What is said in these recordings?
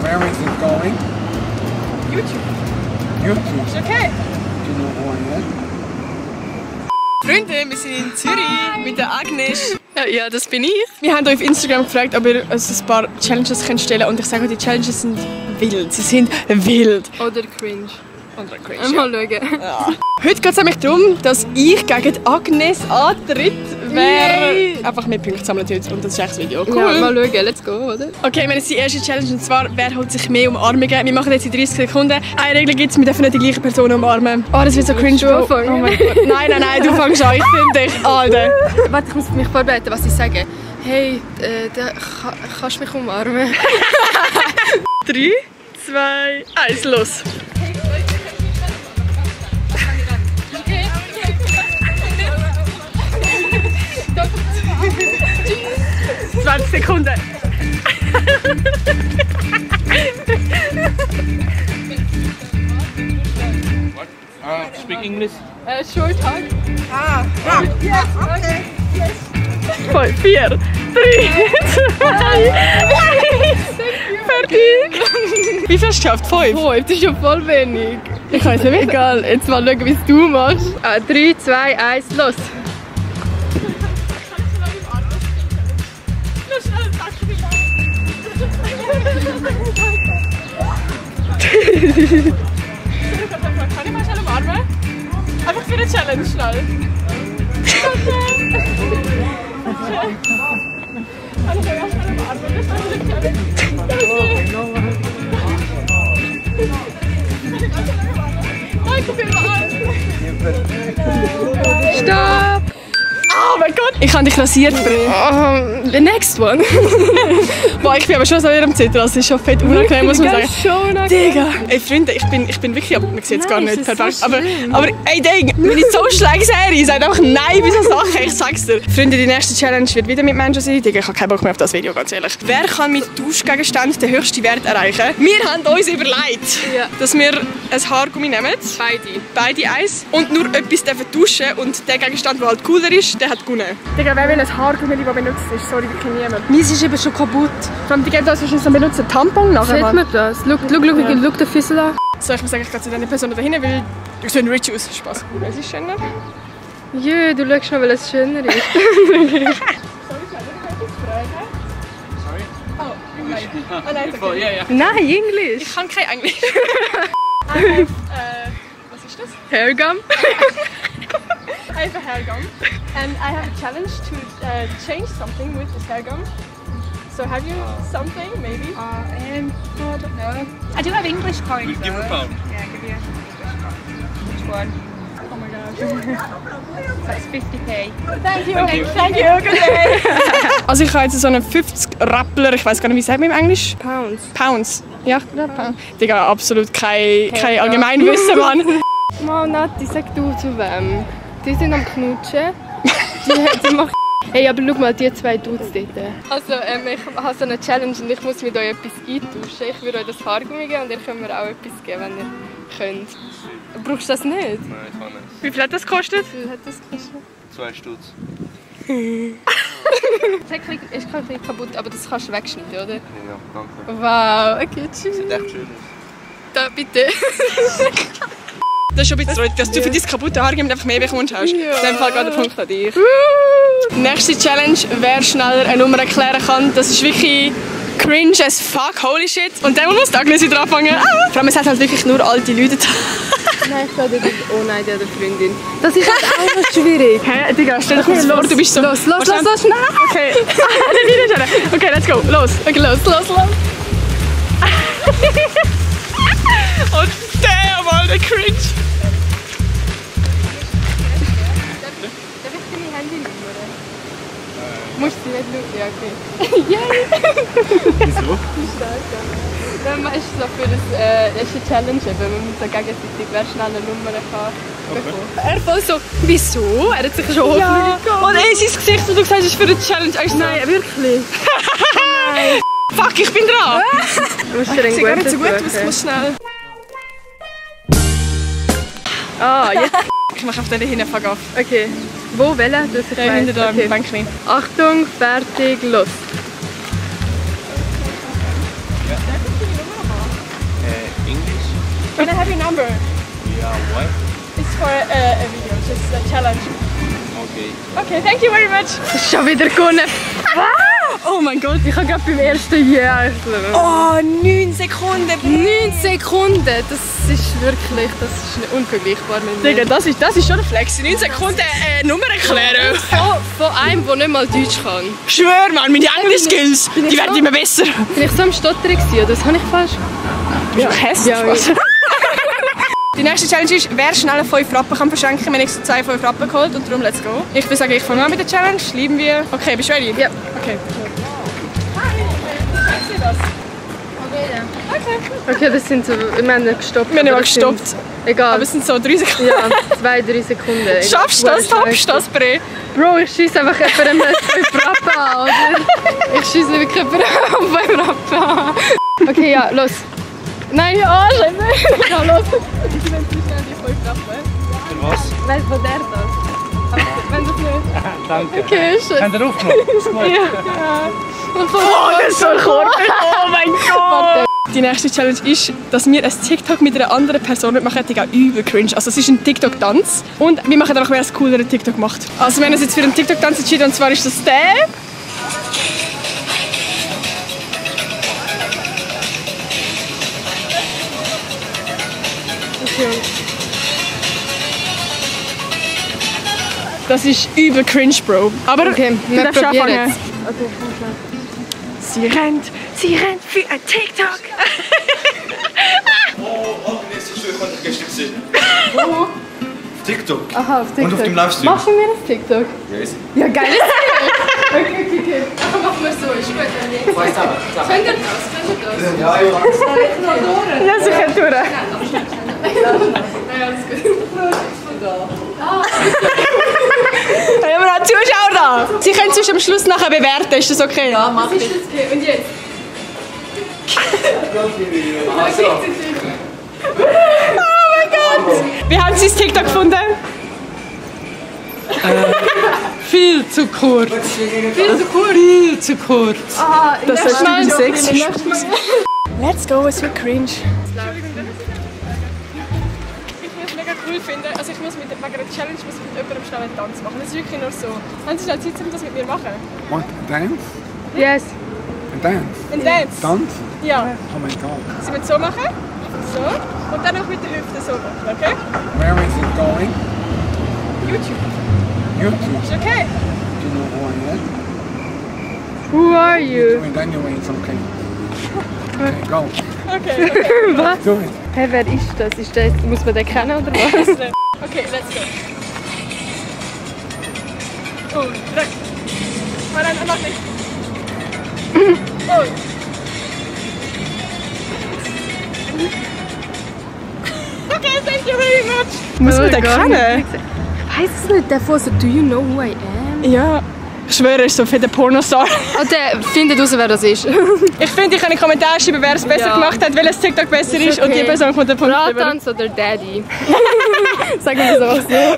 Where is it going? YouTube. YouTube. Ist okay. Do you know who I am? Freunde, wir sind in Zürich mit der Agnes. Ja, das bin ich. Wir haben euch auf Instagram gefragt, ob ihr uns ein paar Challenges stellen könnt. Und ich sage euch, die Challenges sind wild. Sie sind wild. Oder cringe. Oder cringe. Mal schauen. Ja. Heute geht es nämlich darum, dass ich gegen Agnes antritt, wer einfach mehr Punkte sammelt heute. Und das ist echt das Video. Cool. Ja, mal schauen, let's go, oder? Okay, wir haben jetzt die erste Challenge und zwar, wer holt sich mehr Umarmungen? Wir machen jetzt in 30 Sekunden. Eine Regel gibt es, wir dürfen nicht die gleiche Person umarmen. Oh, das wird so cringe. Oh mein Gott. Nein, du fängst an, ich finde dich. Alter. Warte, ich muss mich vorbereiten, was ich sage. Hey, kannst du mich umarmen? 3, 2, 1, los. 20 Sekunden. What? Speak English? Short hug. Ah, yeah, okay. Yes. 5, 4, 3, 2, 1. Fertig. Wie viel hast du geschafft? 5? 5, das ist schon voll wenig. Ich weiß nicht. Egal, jetzt mal schauen, wie es du machst. 3, 2, 1, los. Kann ich mal schnell umarmen? Einfach für eine Challenge schnell. Stopp! Oh mein Gott! Ich habe dich rasiert, Brie. The next one. Boah, ich bin aber schon so am Zittern, das ist schon fett unangenehm, muss man sagen. Schon Digga! Ey Freunde, ich bin wirklich, aber man sieht es gar nicht perfekt. So aber ey Ding, meine Social-Serie sagt einfach nein bei so Sachen, ich sag's dir. Freunde, die nächste Challenge wird wieder mit Menschen sein. Digga, ich habe keinen Bock mehr auf das Video, ganz ehrlich. Wer kann mit Tauschgegenständen den höchsten Wert erreichen? Wir haben uns überlegt, dass wir ein Haargummi nehmen. Beide eins. Und nur etwas tauschen und der Gegenstand, der halt cooler ist, der hat gewonnen. Digga, wer will ein Haargummi, das benutzt ist? Sorry, wirklich niemand. Meins ist eben schon kaputt. Vor allem, die geben das wahrscheinlich so benutzen Tampon nachher. Sieht man das? Schau den Füssel an. So, ich muss sagen, ich gehe zu dieser Person da hinten, weil du siehst rich aus. Spaß. Was ist schöner? Jö, du schaust schon, weil es schöner ist. Sorry, ich etwas fragen. Sorry? Oh, Englisch. Oh nein, okay. Yeah. Nein, Englisch. Ich kann kein Englisch. Was ist das? Hairgum. I have a hair gum, and I have a challenge to change something with this hair gum. So have you something, maybe? I don't know. I do have English coins. We'll give her a pound. Yeah, give you a Which one? Oh my gosh. That's 50p. Thank you. Thank you. Good day. Also ich habe jetzt so einen 50 Rappler, ich weiß gar nicht, wie sagt man im Englisch? Pounds. Ja, Pounds. Digga, absolut kein Allgemeinwissen, Mann. Mal Nathi, sag du zu wem? Die sind am Knutschen. Die machen. Hey, aber schau mal, die zwei Dudes dort. Also, ich habe so eine Challenge und ich muss mit euch etwas eintauschen. Ich würde euch das Haargummi geben und ihr könnt mir auch etwas geben, wenn ihr könnt. Brauchst du das nicht? Nein, ich kann nicht. Wie viel hat das gekostet? Wie viel hat das gekostet? 2 Stutz. Es ist ein bisschen kaputt, aber das kannst du wegschneiden, oder? Ja, danke. Wow, okay, tschüss. Sieht echt schön aus. Da, bitte. Das ist schon ein bisschen traurig, dass du für dein kaputte Haargummi einfach mehr bekommst. Ja. In dem Fall geht der Punkt an dich. Nächste Challenge, wer schneller eine Nummer erklären kann. Das ist wirklich cringe as fuck, holy shit. Und dann muss die Agnes wieder anfangen. Vor allem, es hat halt wirklich nur alte Leute. Nein, ich glaube, oh nein, die hat eine Freundin. Das ist halt auch noch schwierig. Hä? Digga, stell dich mal vor, du bist so... Los, schnell! Okay. Okay, let's go. Los. Okay, los. Und der mal der cringe. Darf ich deine Handynummer? Musst du nicht schauen? Ja, okay. Wieso? Dann ist so für das erste Challenge, wenn man so gegenseitig wer schnell eine Nummer kann bekommen. Er voll so, wieso? Er hat sich schon Hoffnung gehabt. Und sein Gesicht, und du gesagt hast, ist für eine Challenge. Nein, wirklich. Nein. Fuck, ich bin dran. Ich sehe gar nicht so gut aus, ich muss schnell. Ah, jetzt. Ich mache auf den hinten, fuck off. Okay. Wo, wählen? Ja, hinter da am Bänkchen. Achtung, fertig, los. English? Can I have your number? Yeah, what? It's for a video, just a challenge. Okay. Okay, thank you very much. Schon wieder gewonnen. Oh mein Gott, ich habe gerade beim ersten Jahr. Oh, 9 Sekunden. 9 Sekunden, das ist wirklich, das ist unvergleichbar mit mir. Digga, das ist schon ein Flex. 9 Sekunden Nummer erklären. Von einem, der nicht mal Deutsch kann. Schwör, Mann, meine Englisch-Skills, die werden immer besser. Bin ich so am Stottern gewesen, das habe ich falsch. Ja, hässlich. Ja. Die nächste Challenge ist, wer schneller 5 Rappen kann verschenken. Wir haben extra 2 5 Rappen geholt und darum let's go. Ich würde sagen, ich fange an mit der Challenge. Lieben wir. Okay, bist du ready? Ja. Okay. Okay, das sind so, wir haben nicht gestoppt. Wir haben nicht mal gestoppt. Egal. Aber es sind so 3 Sekunden. Ja, 2-3 Sekunden. Egal. Schaffst du das? Toppst du das, Bre? Bro, ich schieße einfach jemandem 5 Rappen an, oder? Ich schieße wirklich jemandem 5 Rappen an. Okay, ja, los. Nein, ja, scheiße. Ja, los. Ich nehme zu schnell die 5 Rappen. Für was? Weißt du, von der das? Wenn das nicht. Danke. Okay, schön. Haben Sie aufgenommen? Ja. Oh, das ist so kurz. Oh mein Gott. Die nächste Challenge ist, dass wir ein TikTok mit einer anderen Person machen. Das ist auch übel cringe. Also es ist ein TikTok-Tanz. Und wir machen einfach, wer es coolere TikTok macht. Also wir haben uns jetzt für einen TikTok-Tanz entschieden. Und zwar ist das der. Okay. Das ist übel cringe, Bro. Aber okay, wir darfst anfangen. Jetzt. Okay, sie rennt für ein TikTok. Oh, Agnes, ich habe dich gestern gesehen. Wo? Auf TikTok. Aha, auf TikTok. Und auf dem Livestream. Machst du mir ein TikTok? Ja, ist Ja, geil. Okay. Aber machen wir so, ist gut. Könnt ihr das? Ja, ja. Ja, sicher durch. Ja, alles gut. Ja, wir haben Zuschauer da. Sie können es am Schluss nachher bewerten, ist das okay? Ja, mach ich. Okay. Und jetzt? Oh mein Gott! Wie haben Sie das TikTok gefunden? Viel zu kurz. Viel zu kurz. Ah, das ist mal sexy. Let's go, es wird cringe. Ich mega cool finde, also ich muss wegen der Challenge mit jemandem schnell einen Tanz machen. Das ist wirklich nur so. Haben Sie schnell Zeit, um das mit mir machen? Want a dance? Yes. A dance? Ein Dance? Dance? Ja. Oh my god. Sie müssen so machen. So. Und dann auch mit der Hüfte so machen, okay? Where is it going? YouTube. YouTube. Ist okay? Do you know who I am? Who are you? And anyway, it's okay. Okay, go. Okay. Was? Do it. Hey, wer ist das? Ist das? Muss man den kennen oder was? Okay, let's go. Oh, direkt. Oh nein, noch nicht. Oh. Okay, thank you very much. Muss man den kennen? Ich weiss es nicht. Der von so, do you know who I am? Ja. Ich schwöre, er ist so für den Pornostar. Und der findet raus, wer das ist. Ich finde, ich kann in den Kommentaren schreiben, wer es besser gemacht hat, welches TikTok besser ist und die Person kommt den Punkt über. Brattanz oder Daddy? Sagen wir das auch so.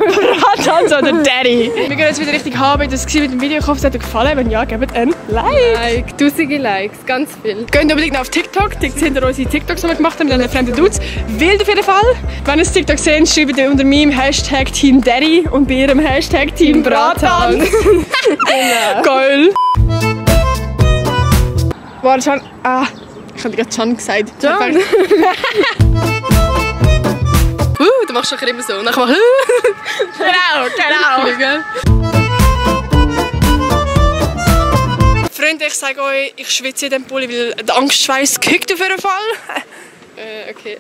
Brattanz oder Daddy? Wir gehen jetzt wieder richtig haben. Das war mit dem Video. Ich hoffe, es hat euch gefallen. Wenn ja, gebt ein Like. Tausende Likes, ganz viel. Geht unbedingt noch auf TikTok. Die sind unsere TikToks, die wir gemacht haben mit den fremden Dudes. Wild auf jeden Fall. Wenn ihr das TikTok seht, schreibt ihr unter meinem Hashtag Team Daddy und bei ihrem Hashtag Team Brattanz. Genau. Geil. Warte schon. Ah, ich habe gerade schon gesagt. John. Du machst doch immer so. Und dann mach Genau. Freunde, ich sage euch, ich schwitze in dem Pulli, weil der Angstschweiß kickt auf jeden Fall. Okay.